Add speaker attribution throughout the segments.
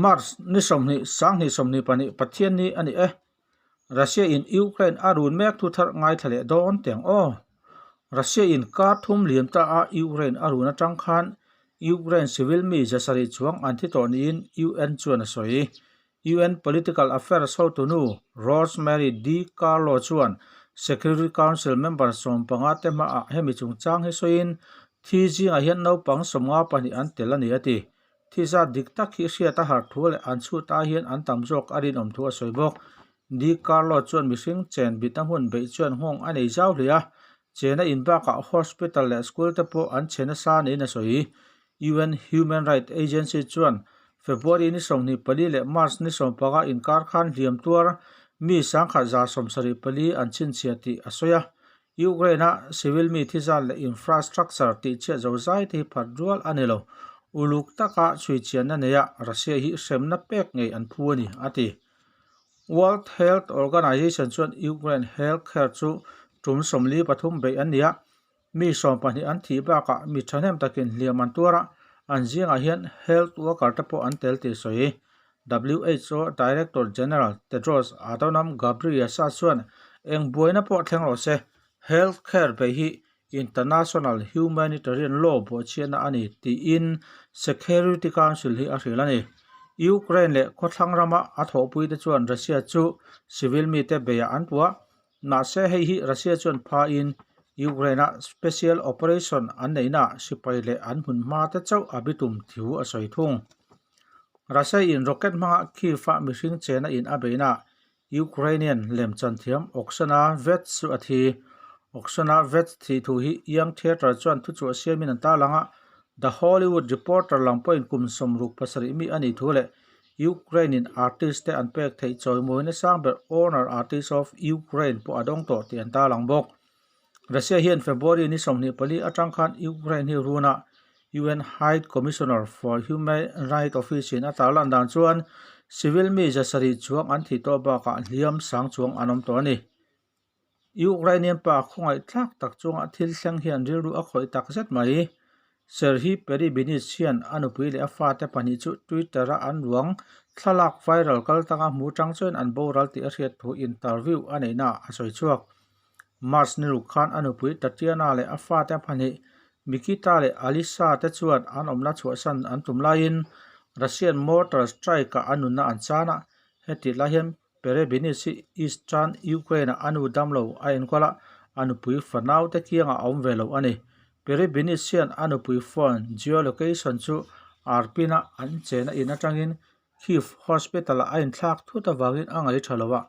Speaker 1: March ni 20 2022 Pathianni a ni e. Russia in Ukraine a run mek thu thar ngaithla leh dawn teng aw. Russia in kar thum liam ta a Ukraine a run atang khan Ukraine civil mi zasarih chuang an thi tawh niin UN chuan a sawi. UN Political Affairs hotunu Rosemary DiCarlo chuan Security Council member 15 te hmaah hemi chungchang hi sawiin thi zingah hian naupang 52 an tel a ni a ti. Thi zat dik tak hi hriat a har thu leh an chhut ai hian an tam zawk a rinawm thu a sawi bawk. DiCarlo chuan mihring chen bitna hmun beih chuan nghawng a nei zau hle a, chena in bakah hospital leh school te pawh an chhe nasa niin a sawi. UN Human Rights Agency chuan February ni 24 leh March ni 15 inkar khan hliam tuar mi 1174 an chhinchhiah tih a sawi a. Ukraine-a civil mi thizat leh infrastructure tihchhiat zo zai te hi phat rual a ni lo. Uluk taka chhuichianna neia Russia hi hremna pek ngei an phu a ni, a ti. World Health Organization chuan Ukraine healthcare chu tum 43 beih an ni a, mi 12 an thih bakah mi thahnem takin hliam an tuar a, an zingah hian health worker te pawh an tel tih sawi. WHO Director General Tedros Adhanom Ghebreyesus chuan eng buaina pawh thleng rawh se, health care beih hi international humanitarian law bawhchhiatna a ni tiin Security Council hi a hrilh a ni. Ukraine leh khawthlang rama a thawhpuite chuan Russia chu civil mite beiah an puah. Mahse hei hi Russia chuan phain Ukraine-a special operation an neihnaah sipai leh an hmun hma te chauh a bitum thu a sawi thung. Russia-in rocket hmanga Kyiv-a mihring chena in a beihnaah Ukrainian lemchan thiam Oksana Vets chu a thi. Oksana Vets thih thu hi Young Theatre chuan thuchhuah siamin an tarlang a, The Hollywood Reporter lam pawhin kum 67 mi a nih thu leh Ukraine-in artist te an pek theih chawimawina sang ber Honor Artist of Ukraine pawh a dawng tawh tih an tarlang bawk. Russia hian February ni 24 atang khan Ukraine hi runa UN High Commissioner for Human Rights Office in a tarlan dan chuan civil mi 700 chuang an thih tawh bakah hliam sang chuang an awm tawh a ni. Ukrainian pa khawngaihthlak tak chunga thil thleng hian rilru a khawih tak zet mai. Serhiy Perebiynis hian a nupui leh a fate pahnih chu Twitter-a an ruang thlalak viral kal tanga hmu tang chuan an boral tih a hriat thu interview a neihnaah a sawi chhuak. March ni ruk khan a nupui Tatiana leh a fate pahnih Mikita leh Alisa te chuan an awmna chhuahsan an tum laiin Russian mortar strike-ah a nunna an chan a, hetih lai hian Perebiynis hi Eastern Ukraine-ah a nu damlo a enkawl a, a nupui fanau te kiangah a awm ve lo a ni. Perebiynis hian a nupui phone geolocation chu Arpin-a an chena in atangin Kyiv Hospital-ah a inthlak thut avangin a ngaih tha lo a,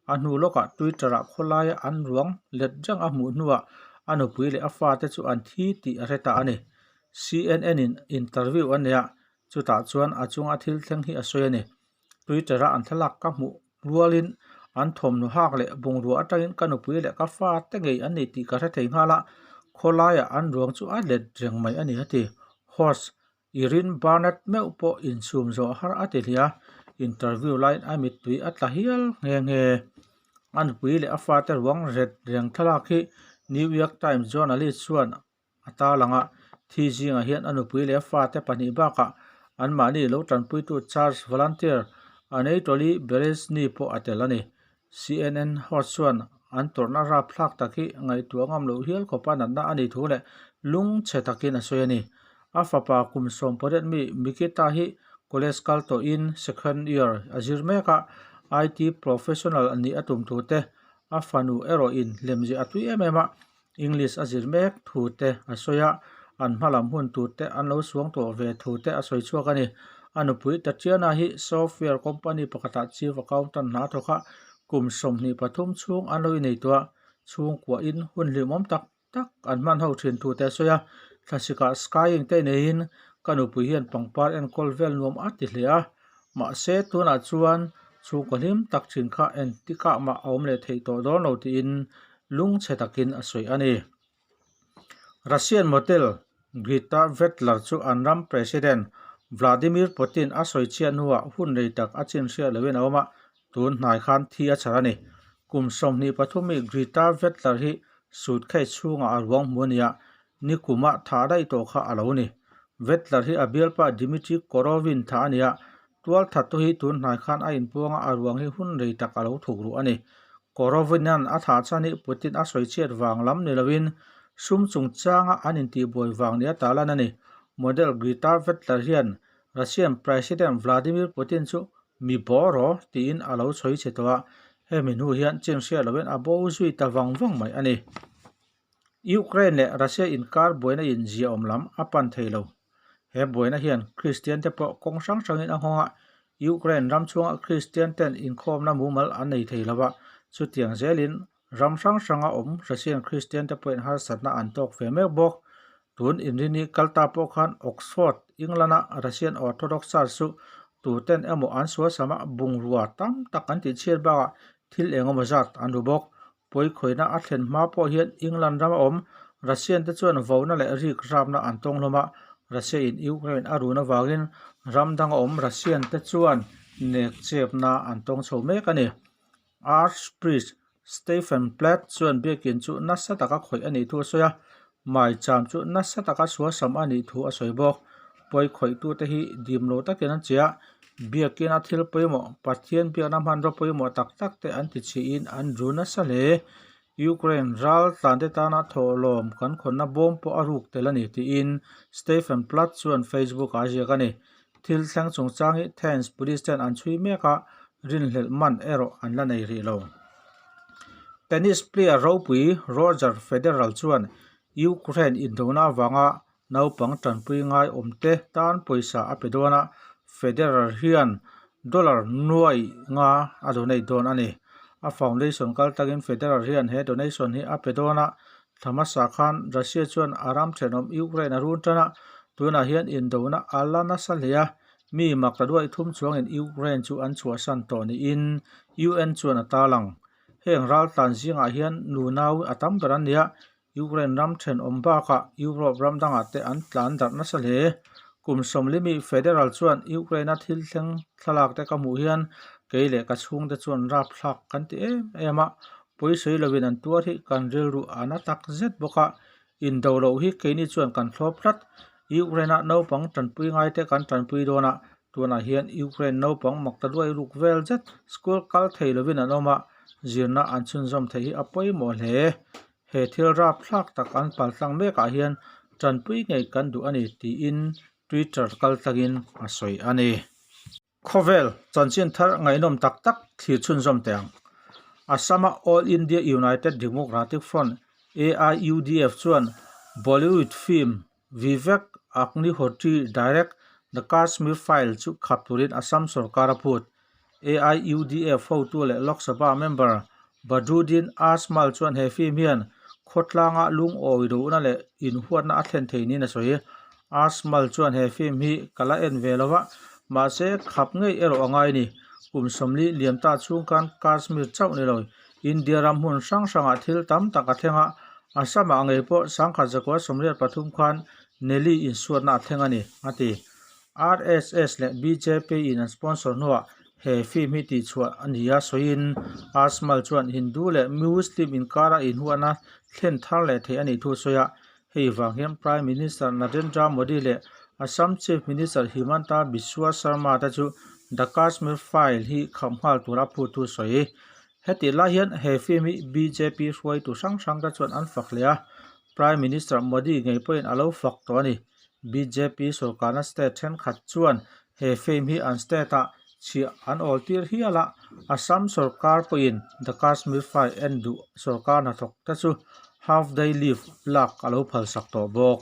Speaker 1: a hnu lawkah Twitter-ah khawlaia an ruang let reng a hmuh hnuah a nupui leh a fate chu an thi tih a hre ta a ni. CNN-in interview a nei a, chutah chuan a chunga thil thleng hi a sawi a ni. Twitter-a an thlalak ka hmuh rualin an thawmhnaw hak leh bungrua atangin ka nupui leh ka fate ngei an ni tih ka hre thei nghal a, khawlaiah an ruang chu a let reng mai a ni a ti. Host Irene Barnett meuh pawh insum zawh har a ti hliah a, interview laiin a mittui a tla hial nghe nghe. A nupui leh a fate ruang ret reng thlalak hi New York Times journalist chuan a tarlang a, thi zingah hian a nupui leh a fate pahnih bakah anmahni lo tanpuitu Church volunteer Anatoly Berezhny pawh a tel a ni. CNN host chuan an tawrhna rapthlak tak hi ngaihtuah ngam loh hial khawpa natna a nih thu leh lungchhe takin a sawi a ni. A fapa kum 18 mi Mikita hi college kal tawhin second year a zir mek a, IT professional a nih a tum thu te, a fanu erawhin hlemziah a tui em em a, English a zir mek thu te a sawi a, an hmalam hun tur te an lo suang tawh ve thu te a sawi chhuak a ni. A nupui Tatiana hi software company pakhatah chief accountant hna thawk a, kum 23 chhung an lo inei tawh a, chhungkuahin hun hlimawm tak tak an hman ho thin thu te a sawi a. Thlasikah skiing te neiin ka nupui hian pangpar enkawl vel nuam a ti hle a, mahse tunah chuan chhungkaw hlim tak thin kha entikah mah a awm leh theih tawh dawn lo tiin lungchhe takin a sawi a ni. Russian model Greta Vetler chu an ram President Vladimir Putin a sawi chhiat hnuah hun rei tak a chin hriat loin a awm a, tun hnai khan thi a chhar a ni. Kum 23 mi Greta Vetler hi suitcase chhungah a ruang hmu a ni a, nikumah thah daih tawh kha a lo ni. Vetler hi a bialpa Dmitry Korovin thah a ni a. Tualthattu hi tun hnai khan a inpuang a, a ruang hi hun rei tak a lo thuk ruh a ni. Korovin-a'n a thah chhan hi Putin a sawi chhiat vang lam ni loin sum chungchanga an intihbuai vang nia tarlan a ni. Model Greta Vetler hian Russian President Vladimir Putin chu mi bawraw tiin a lo sawi chhe tawh a, hemi hnu hian chin hriat loin a bo zui ta vang vang mai a ni. Ukraine leh Russia inkar buaina in ziaawm lam a pan thei lo. He buaina hian Kristian te pawh kawng hrang hrangin a nghawng a, Ukraine ram chhunga Kristian ten inkhawmna mumal an nei thei lo a, chutiang zelin ram hrang hranga awm Russian Kristian te pawhin harsatna an tawk ve mek bawk. Tun inrini kal ta pawh khan Oxford, England-a Russian Orthodox Church chu tuten emaw an sualsama bungrua tam tak an tihchhiat bakah thil engemaw zat an ru bawk. Pawikhawihna a thlen hma pawh hian England rama awm Russian te chuan vona leh rik rapna an tawng hlawm a, Russia in Ukraine a run avangin ram danga awm Russian te chuan nek chepna an tawng chho mek a ni. Archpriest Stephen Platt chuan biakin chu nasa taka khawih a nih thu a sawi a, maicham chu nasa taka sualsam a nih thu a sawi bawk. Pawikhawih tute hi dim lo takin an che a, biakina thil pawimawh, Pathian biakna hmanraw pawimawh tak tak te an ti chhiin an ru nasa hle. Ukraine ral tlante tana thawhlawm kan khawnna bawm pawh a ruk tel a ni tiin Stephen Platt chuan Facebook ah a ziak a ni. Thil thleng chungchang hi Thames Police ten an chhui mek a, rinhlelh man erawh an la nei rih lo. Tennis player ropui Roger Federer chuan Ukraine indona avanga Naupang tanpui ngai awmte tan pawisa a pe dawn a, Federer hian dollar nuai nga a donate dawn a ni. A foundation kal takin Federer hian he donation hi a pe dawn a, thla hmasa khan Russia chuan a ram thenawm Ukraine a run tan a, tunah hian indona a la nasa hle a, mi mak la duai thum chuangin Ukraine chu an chhuahsan tawh niin UN chuan a tarlang. Heng raltlan zingah hian nunau a tam ber an ni a, Ukraine ram thenawm bakah Europe ram dangah te an tlan darh nasa hle. Kum sawmlimi Federal chuan Ukraine-a thil thleng thlalak te ka hmuh hian kei leh ka chhungte chuan rapthlak kan ti em em a, pawisawi lovin an tuar hi kan rilru a na tak zet bawk a, indo loh hi keini chuan kan thlawp tlat. Ukraine-a naupang tanpui ngaite kan tanpui dawn a, tunah hian Ukraine naupang makta duai ruk vel zet school kal thei lovin an awm a, zirna an chhunzawm theih hi a pawimawh hle. He thil rapthlak tak an paltlang mekah hian tanpui ngei kan duh a ni tiin Twitter kaltlangin a sawi a ni. Khawvel chanchin thar ngaihnawm tak tak thlir chhunzawm teh ang. Assam-a All India United Democratic Front, AIUDF, chuan Bollywood film Vivek Agnihotri direct The Kashmir File chu khap turin Assam sorkar a phut. AIUDF hotu leh Lok Sabha member Badruddin Ajmal chuan he film hian khawtlanga lungawi duhna leh inhuatna a thlen thei niin a sawi. Ajmal chuan he film hi ka la en ve lo va, mahse khap ngei erawh a ngai a ni. Kum 40 liam ta chhung khan Kashmir chauh ni lo, India ram hmun hrang hrangah thil tam tak a thleng a, Assam-ah ngei pawh 1983 khan Nelly insuatna a thleng a ni, a ti. RSS leh bjp in an sponsor hnuah he film hi tihchhuah a ni a sawiin Ajmal chuan Hindu leh Muslim inkara inhuahna thlen thar leh theih a nih thu a sawi a, hei vang hian Prime Minister Narendra Modi leh Assam Chief Minister Himanta Biswa Sarma te chu The Kashmir File hi kham nghal tura phut thu a sawi. Hetih lai hian he film hi bjp hruaitu hrang hrang te chuan an fak leh a, Prime Minister Modi ngei pawhin a lo fak tawh a ni. Bjp sorkarna state thenkhat chuan he film hi an state-ah chhiah an awl tir hial a, Assam sorkar pawhin The Kashmir File en duh sorkar hnathawk te chu half day leave lak a lo phalsak tawh bawk.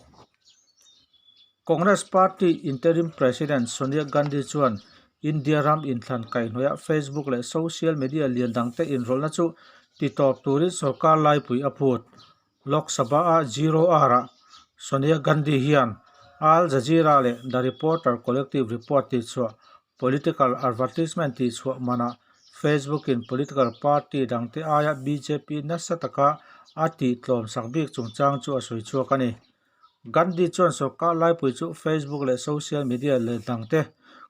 Speaker 1: Congress Party Interim President Sonia Gandhi chuan India ram inthlan kaihhnawih Facebook leh social media lian dangte inrawlhna chu titawp turin sorkar laipui a phut. Lok Sabha-a Zero Hour-ah Sonia Gandhi hian Al Jazeera leh The Reporter Collective report tihchhuah political advertisement tihchhuah manah Facebook-in political party dangte aia bjp nasa taka a tihtlawmsak bik chungchang chu a sawi chhuak a ni. Gandhi chuan sorkar laipui chu Facebook leh social media leh dangte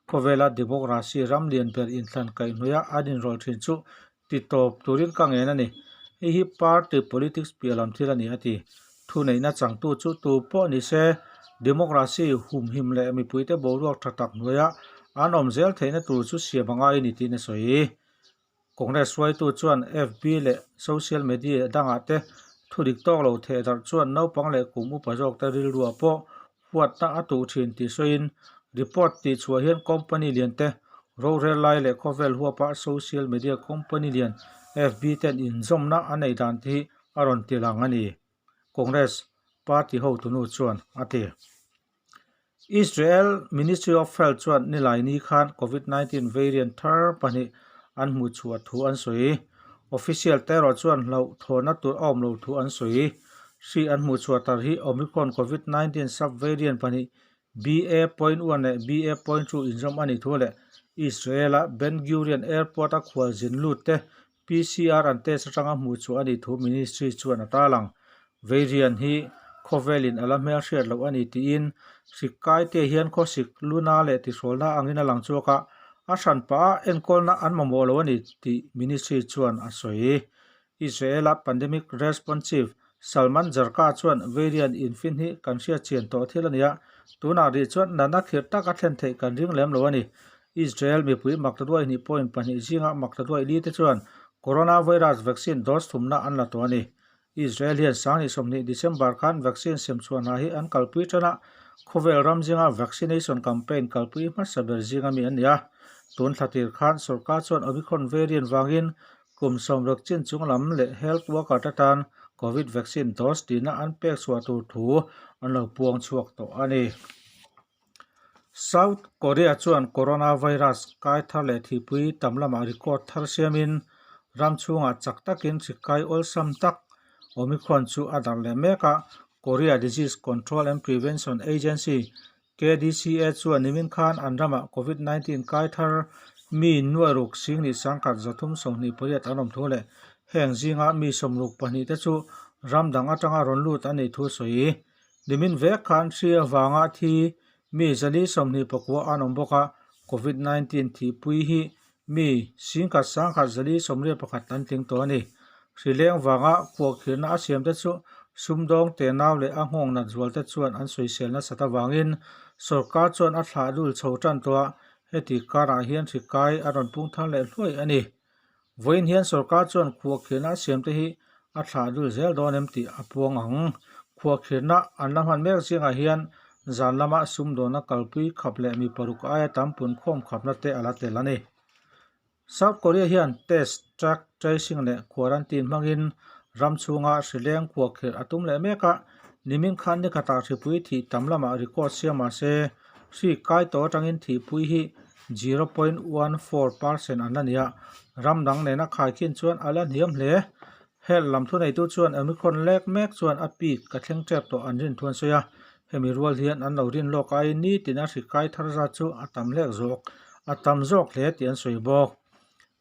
Speaker 1: khawvela democracy ram lian ber inthlan kaihhnawih a an inrawlh thin chu ti tawp turin ka ngen a ni. Hei hi party politics piah lam thil a ni a ti. Thuneihna changtu chu tu pawh ni se democracy humhim leh mipuite boruak tha tak hnuaia an awm zel theihna tur chu siam a ngai a ni tiin a sawi. Congress hruaitu chuan FB leh social media dangah te thu dik tawk lo theh darh chuan naupang leh kum upa zawk te rilruah pawh huatna a tuh thin tih sawiin report tih chhuah hian company lian te rorel lai leh khawvel huapa social media company lian FB ten inzawmna a nei dan te hi a rawn ti lang a ni, Congress party hotunu chuan a ti. Israel Ministry of Health chuan Nilaini khan Covid 19 variant thar pahnih an hmuh chhuah thu an sawi. Official te erawh chuan hlauhthawnna tur a awm lo thu an sawi. Hri an hmuh chhuah tar hi Omicron Covid 19 sub-variant pahnih BA.1 leh BA.2 inzawm a nih thu leh Israel-a Ben Gurion Airport-a khualzin lut te PCR an test atanga hmuh chhuah a nih thu Ministry chuan a tarlang. Variant hi khawvelin a la hmelhriat loh a ni tiin hri kaite hian khawsik luna leh tihrawlna angin a lang chhuak a, a hran pah a enkawlna an mamawh lo a ni tih Ministry chuan a sawi. Israel-a Pandemic Response Chief Salman Zarka chuan variant infin hi kan hriatchian tawh thil a ni a, tunah rih chuan natna khirh tak a thlen theih kan ring lem lo a ni. Israel mipui maktaduai hnih point pahnih zinga maktaduai li te chuan coronavirus vaccine dose thumna an la tawh a ni. Israel hian sanghnih 20 December khan vaccine sem chhuah hna hi an kalpui tan a, khawvel ram zinga vaccination campaign kalpui hmasa ber zinga mi an ni a. Tun thla tir khan sorkar chuan Omicron variant vangin Kum sawmruk chin chung lam leh health worker te tan Covid vaccine dose tihna an pek chhuah tur thu an lo puang chhuak tawh a ni. South Korea chuan coronavirus kai thar leh thihpui tam lamah record thar siamin ram chhungah chak takin hri kai awlsam tak Omicron chu a darh leh mek a, Korea Disease Control and Prevention Agency KDCA chuan nimin khan an ramah Covid 19 kai thar mi nuairuk singnih sangkhat 328 an awm thu leh heng zinga mi 62 te chu ram dang atanga rawn lut an nih thu sawi. Nimin vek khan hri avanga thi mi 429 an awm bawk a, Covid 19 thihpui hi mi singkhat sangkhat 481 an tling tawh a ni. Hri leng vanga khuahkhirhna a siam te chu sumdawng tenau leh a nghawng nat zual te chuan an sawisel nasat avangin sorkar chuan a thlah dul chho tan tawh a, heti karah hian hri kai a rawn pung thar leh hluai a ni. Vawiin hian sorkar chuan khuahkhirhna a siam te hi a thlah dul zel dawn em tih a puang ang. Khuahkhirhna an la hman mek zingah hian zan lama sumdawnna kalpui khap leh mi paruk aia tam punkhawm khapna te a la tel a ni. South Korea hian test, track, tracing leh quarantine hmangin ram chhunga hrileng khuahkhirh a tum leh mek a, nimin khan ni khatah hripui thih tam lamah record siam mah se hri kai tawh atangin thihpui hi 0.14% an la ni a, ram dang nena khaikhin chuan a la hniam hle. Health lam thuneitu chuan Omicron lek mek chuan a peak a thleng tep tawh an rin thu an sawi a, hemi rual hian an lo rin lawk aiin nitin a hri kai thar zat chu a tam hlek zawk a tam zawk hle tih an sawi bawk.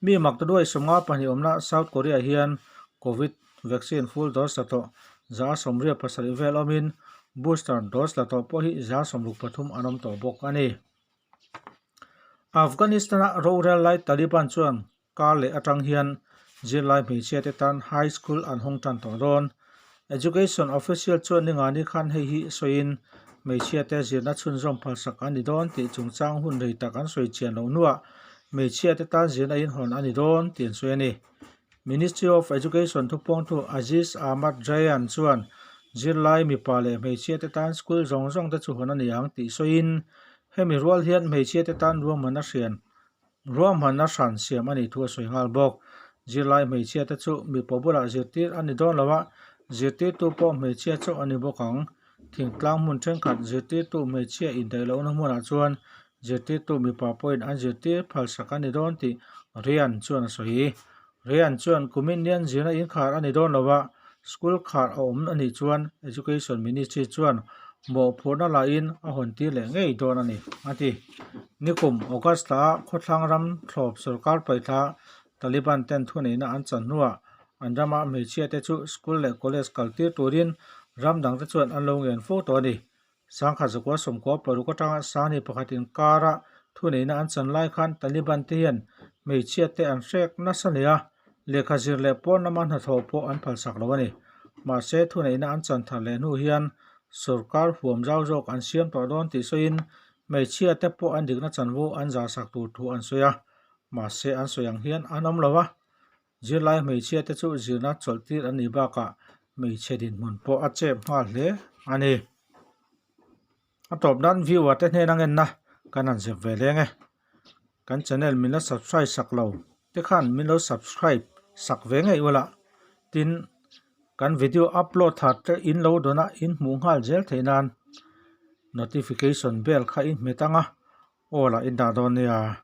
Speaker 1: Mi maktaduai 52 awmna South Korea hian Covid vaccine full dose la tawh 87 vel awmin booster dose la tawh pawh hi 63 an awm tawh bawk a ni. Afghanistan-a rorel lai Taliban chuan Kar leh atang hian zirlai hmeichhia te tan high school an hawng tan tawh dawn. Education official chuan ningani khan hei hi sawiin hmeichhia te zirna chhunzawm phalsak a ni dawn tih chungchang hun rei tak an sawi chian loh hnuah hmeichhia te tan zirna inhawn a ni dawn tih an sawi a ni. Ministry of Education thupawngtu Aziz Ahmad Rayan chuan zirlai mipa leh hmeichhia te tan school zawng zawng te chu hawn a ni ang tih sawiin hemi rual hian hmeichhia te tan ruahmanna hrian Ruahmanna hran siam a nih thu a sawi nghal bawk. Zirlai hmeichhia te chu mipa bulah zirtir a ni dawn lo a, zirtirtu pawh hmeichhia chauh a ni bawk ang. Thingtlang hmun thenkhat zirtirtu hmeichhia indaih lohna hmunah chuan zirtirtu mipa pawhin an zirtir phalsak a ni dawn tih Ryan chuan a sawi. Ryan chuan kumin hian zirna inkhar a ni dawn lo a, school khar a awm a nih chuan Education Ministry chuan mawhphurhna lahin a hawn tir leh ngei dawn a ni, a ti. Nikum August thla ah khawthlang ram thlawp sorkar paihthla Taliban ten thuneihna an chan hnuah an rama hmeichhia te chu school leh college kal tir turin ram dang te chuan an lo ngen fo tawh a ni. Sangkhat zakua sawmkua paruk atanga sangni pakhat inkara thuneihna an chan lai khan Taliban te hian hmeichhia te an hrek nasa hle a, lehkha zir leh pawn lama hnathawh pawh an phalsak lo a ni. Mahse, thuneihna an chan thar leh hnu hian sorkar huam zau zawk an siam tawh dawn tih sawiin Hmeichhia te pawh an dikna chanvo an zahsak tur thu an sawi a, mahse an sawi ang hian an awm lo a. Zirlai hmeichhia te chu zirna chawlh tir an nih bakah hmeichhe dinhmun pawh a chep nghal hle a ni. A tawp nan viewer te hnena ngenna kan han zep ve leng e. Kan channel min la subscribe sak lo te khan min lo subscribe sak ve ngei ula. Tin, kan video upload thar te in lo dawn a in hmuh nghal zel theih nan notification bell kha in hmet ang a, aw lah in dah dawn nia.